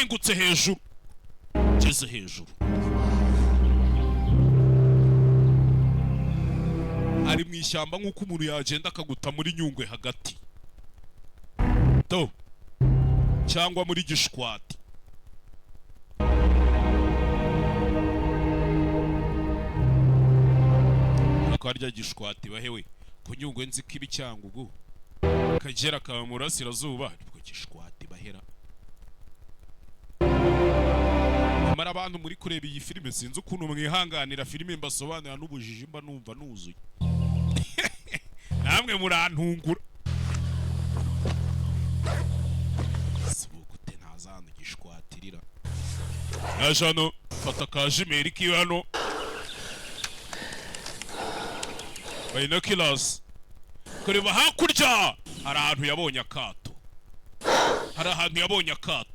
Yahingutse hejuru, ngeze hejuru ari mu ishyamba, nk'uko umuntu yagenda akaguta muri Nyungwe hagati to cyangwa muri Gishwati. Ariko harya Gishwati bahewe ku Nyungwe, nzi ko iba Cyangugu, Akagera kaba mu burasirazuba, nibwo Gishwati bahera. Nyamara abantu muri kureba iyi filime, sinzi ukuntu mwihanganira filime mbasobanurira n'ubujiji, mba numva nuzuye, namwe murantungura. Gute ntaza hano Gishwatirira? Yaje hano, fata ka jumelles kiwe hano, binoculars, kureba hakurya. Hari ahantu yabonye akato, hari ahantu yabonye akato.